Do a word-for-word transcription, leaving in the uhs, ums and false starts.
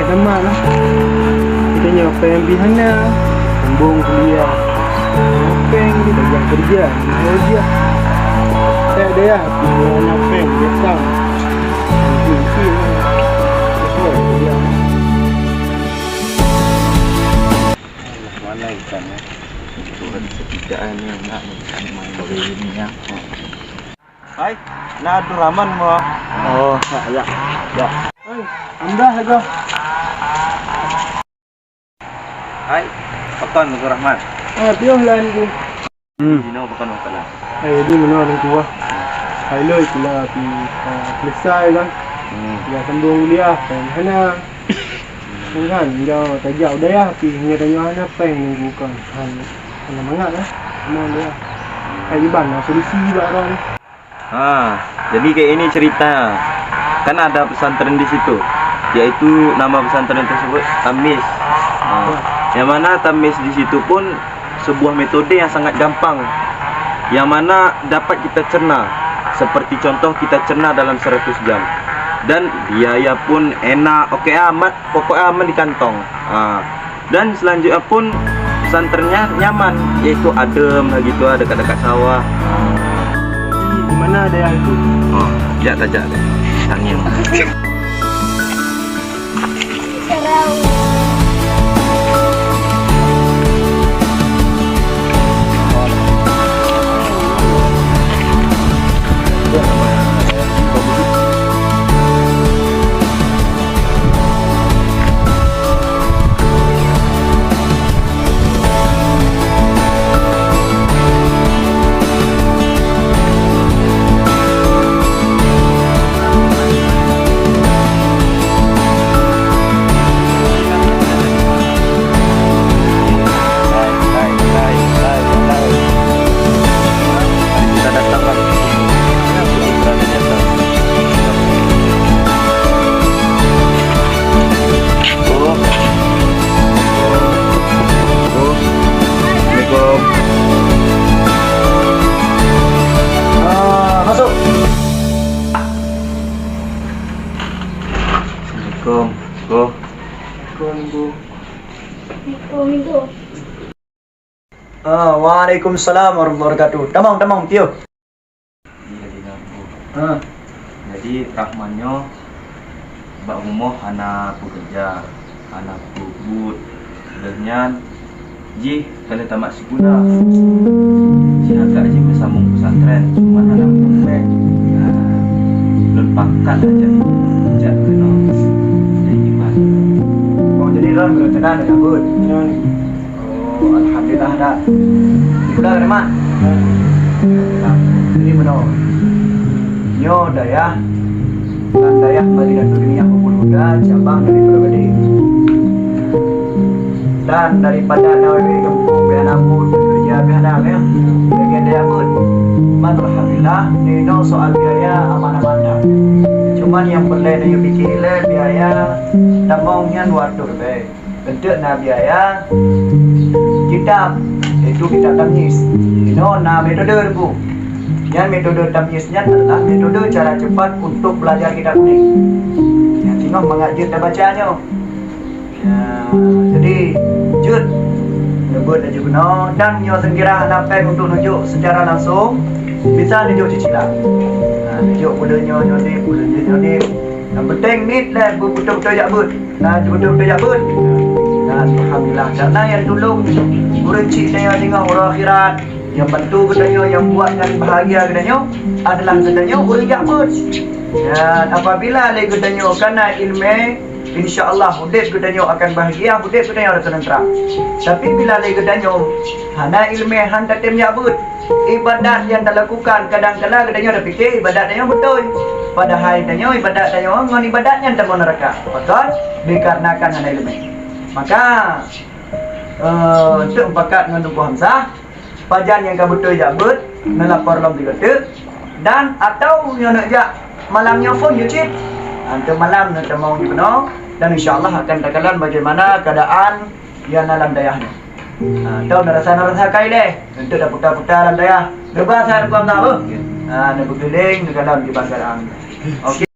Sama lah. Kita nyoe péng pih hana, sambung kuliah. Péng kita kerja, kerja. Tak ada ya, hana péng, biasa. Mungkin, mungkin. Betul, kerja. Mana ikan ya? Turun sekitar ni, nak ikan main bagi ini ya. Hai, na Abdurrahman mo. Oh, ya, ya. Ya. Hai, Amdah go. Hai, pakon Abdurrahman. Ah, piôh laén ku. Hmm. Dino pakon masalah. Hai, di mana orang tua? Hai, lo ikula pi, ah, selesai kan. Hmm. Ya, sambung kuliah, kan. Hana. Kan, ya, tajak udaya pi, hanya tanya hana péng nunggu kan. Hai, hana mangat lah. Sama dia. Hai, Iban, lah, solusi juga orang. Ha, jadi kayak ini cerita. Kan ada pesantren di situ, yaitu nama pesantren tersebut Tamis. Ha, yang mana Tamis di situ pun sebuah metode yang sangat gampang, yang mana dapat kita cerna, seperti contoh kita cerna dalam seratus jam. Dan biaya pun enak, oke amat, pokoknya aman di kantong. Ha. Dan selanjutnya pun pesantrennya nyaman, yaitu adem lah gitu, dekat-dekat sawah. Di mana daerah itu? Oh, jak tajak deh. Tanya. Assalamualaikum. Ah, masuk. Assalamualaikum. Go. Assalamualaikum. Assalamualaikum. Ah, waalaikumsalam warahmatullahi wabarakatuh. Tamong, tamong, piôh. Ha. Jadi, Rahman nyoe bak rumoh hana peukeureuja, hana peubuet. Lheueh nyan jih ka lheueh tamat sikula. Jih agak jih meusambông pesantren, cuma hana peureulèe. Ha. Lôn pakat aja jak keunoe. Jadi, gimana? Oh, jadi lôn beureuncana neujak buet? Iya. Oh, alhamdulillah dah. Di Kuta Kalimantan? Alhamdulillah. Jadi meunoe. Nyoe dayah, dan dayah Madinatul Ilmiah Ummul Huda, cabang dari Purwodadi. Dan daripada na wewe gampông, bèk hana buet, kerja bèk hana, ya. Bagian dayah buet. Man alhamdulillah, nyoe soal biaya aman-aman dah. Cuman nyang peureulèe neuyue pike lé biaya tamong nyan dua ratus ribèe. Eunteuk na biaya kitab, yaitu kitab tamyiz. Inoe na metode Teungku. Nyan metode tamyiz nyan adalah metode cara cepat untuk belajar kitab kuning. Nyan singoh mangat jeuet tabaca nyoe. Ya, jadi jeuet neubeuet laju keunoe dan nyoe seukira hana péng untuk neujok secara langsung, bisa neujok cicilan. Nah, neujok buleuen nyoe nyoe deh, buleuen nyoe nyoe deh. Nyang penting nit lé beutôi-beutôi jak beuet. Nah, beutôi-beutôi jak beuet. Nah, alhamdulillah. Karena nyang tulông ureueng chik tanyoe singoh uroe akhirat, nyang bantu geutanyoe, nyang buatkan bahagia geutanyoe adalah geutanyoe ureueng jak beuet. Dan apabila lé geutanyoe kana ileumèe, insya Allah udép geutanyoe akan bahagia, udép geutanyoe akan seuneuntram. Tapi bila lé geutanyoe hana ileumèe, han tatém jak beuet, ibadat nyang talakukan kadang kala geutanyoe tapike ibadat tanyoe beutôi, padahai tanyoe ibadat tanyoe ngon ibadat nyan tamong neuraka. Pakon? Dikarenakan hana ileumèe. Maka, eh, eunteuk meupakat ngon Teungku Hamzah, pajan nyang ka beutôi jak beuet, neulapor lom sigoe teuk, dan atau nyoe neuk jak malam nyoe pun jeuet cit. Eunteuk malam neutamong di keunoe, dan insya Allah akan takalon bagaimana keadaan nyang na lam dayah nyoe. Ha, tau neurasa-neurasa kai lé, eunteuk taputa-puta lam dayah. Neuba sahat kuam na, beuh. Ha, neubeukeuleng, neukalon di bangkalan. Oke.